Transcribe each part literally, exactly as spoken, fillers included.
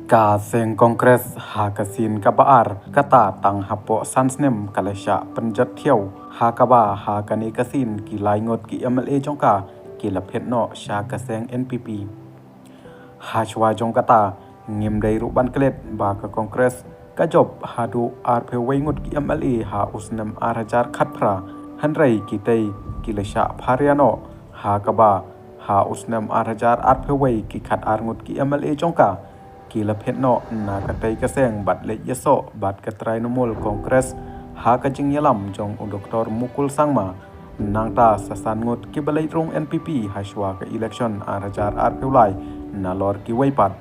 Ka seng Congress ha ka sien kaba ar, kata tang hapoh san snem ka la shah pynjot thiaw, ha kaba ha kane ka sien ki lai ngut ki M L A jong ka ki la phet noh sha ka seng N P P. Hashwa jong kata, ngim dei ruh ban klet ba ka Congress ka jop haduh arphew wei ngut ki M L A ha u snem ar hajar khatphra, hynrei kitei ki la shah pharia noh, ha kaba ha u snem ar hajar arphew wei ki khatar ngut ki M L A jong ka ki la phet noh na katei ka seng bad leit ïasoh bad ka Trinamool Congress ha ka jingïalam jong u Doctor Mukul Sangma. Nangta sa san ngut kiba leit rung N P P hashwa ka election ar hajar arphew lai nalor kiwei pat.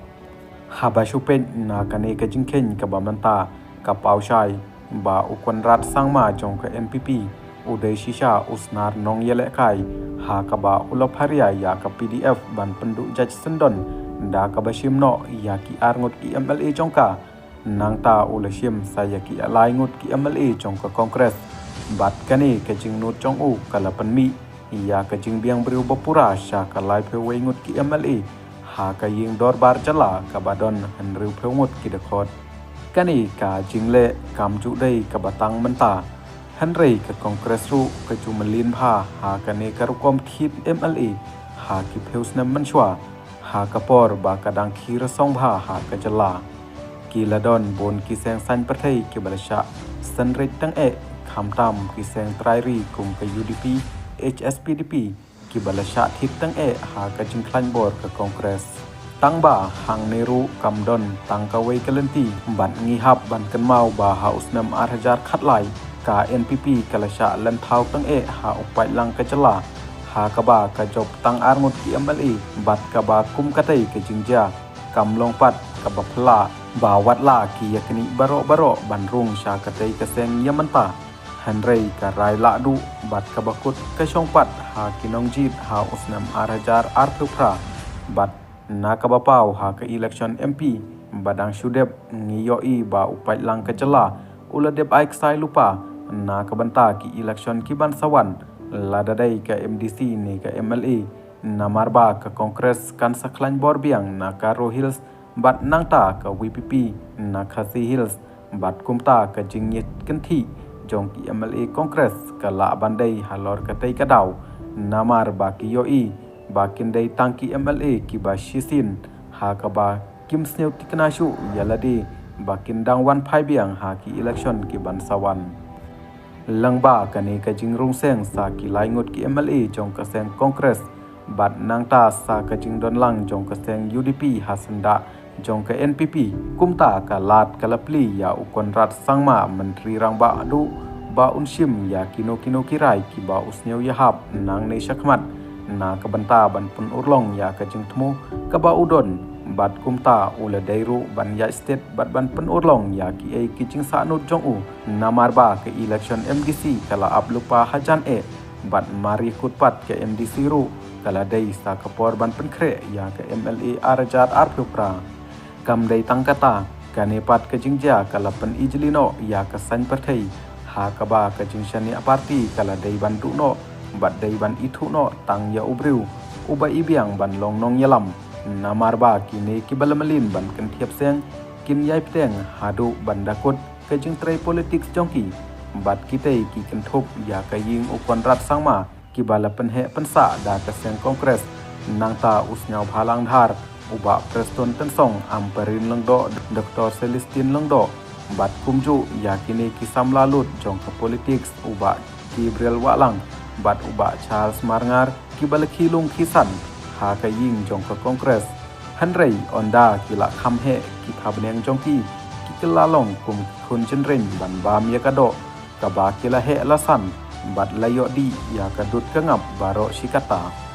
Haba shu peit na kane ka jingkheiñ kaba mynta, ka paw shai ba u Conrad Sangma jong ka N P P u dei shisha u snar nongïalehkai, ha kaba u la pharia ïa ka P D F ban pynduh jait syndon da kaba shim noh ïa ki ar ngut ki M L A jong ka. Nangta u la shim sa ïa ki lai ngut ki M L A jong ka Congress. Bad kane ka jingnud jong u ka la pynmih ïa ka jingbiang briew ba pura sha ka laiphew wei ngut ki M L A ha ka ïing dorbar jylla kaba don hynriewphew ngut ki dkhot. Kane ka jingleh kam ju dei kaba tang mynta, hynrei ka Congress ruh ka ju mlien bha ha kane ka rukom thied M L A ha ki phew snem mynshuwa, ha ka por ba ka dang khie rasong bha ha ka jylla. Ki la don bun ki seng saiñ pyrthei kiba la shah synrit tang eh, khamtam ki seng trai ri kum ka U D P, H S P D P, kiba la shah thied tang eh ha ka jingkhlaiñ bor ka Congress. Tang ba hangne ruh kam don tang kawei ka lynti, bad ngi hap ban kynmaw ba ha u snem ar hajar khatlai ka N P P ka la shah lynthaw tang eh ha u paidlang ka jylla, ha kaba ka jop tang ar ngut ki M L A, bad kaba kum katei ka jingjia kam long pat kaba phylla ba wat la ki ïa knieh baroh baroh ban rung sha katei ka seng ïa mynta. Hynrei ka rai lah duh bad kaba kut ka shong pat ha ki nongjied ha u snem ar hajar arphew phra. Bad na kaba paw ha ka election M P ba dang shu dep, ngi ïohi ba u paidlang ka jylla u la dep ai ksai lypa na ka bynta ki election ki ban sa wan, lada dei ka M D C ne ka M L A. Namar ba ka Congress kan sa khlaiñ bor biang na ka Garo Hills bad nangta ka V P P na Khasi Hills, bad kumta ka jingïakynthih jong ki M L A Congress ka lah ban dei halor katei ka daw. Namar ba ki ïohi ba kin dei tang ki M L A kiba shisien, ha kaba kim sniew thikna shuh ïa lade ba kin dang wan phai biang ha ki election ki ban sa wan. Lyngba kane ka jingrung seng sa ki lai ngut ki M L A jong ka seng Congress, bad nangta sa ka jingdon lang jong ka seng U D P ha syndah jong ka N P P. Kumta ka lad ka la plie ïa u Conrad Sangma, Myntri Rangbah duh, ba un shim ïa kino kino ki rai kiba u sngew ïahap nangne shakhmat na ka bynta ban pynurlong ïa ka jingthmu kaba u don, bad kumta u la dei ruh ban ïaid stet bad ban pynurlong ïa kiei ki jingsahnud jong u. Namar ba ka election M D C ka la ap lypa hajan eh, bad mar ïa kut pat ka M D C ruh ka la dei sa ka por ban pynkhreh ïa ka M L A ar hajar arphew phra. Kam dei tang kata, kane pat ka jingjia ka la pynijli noh ïa ka saiñ pyrthei, ha kaba ka jingshaniah party ka la dei ban duh noh bad dei ban ithuh noh tang ïa u briew uba ibiang ban long nongïalam. Namar ba kine kiba la mlien ban kynthiap seng kin ïai bteng haduh ban da kut ka jingtrei politics jong ki, bad kitei ki kynthup ïa ka ïing u Conrad Sangma kiba la pynheh pynsah da ka seng Congress. Nangta u Sniawbhalang Dhar, u Bah Prestone Tynsong, Ampareen Lyngdoh, Doctor Celestine Lyngdoh, bad kumjuh ïa kine ki samla lut jong ka politics, u Bah Gabriel Wahlang bad u Bah Charles Marngar, kiba la khie lung khie san ha ka ïing jong ka Congress. Hynrei ynda ki la kham heh ki thabneng jong ki, ki kylla long kum ki khun jynreng ban bam ïa ka doh kaba ki la heh la san bad la ïoh dih ïa ka dud ka ngap baroh shi katta.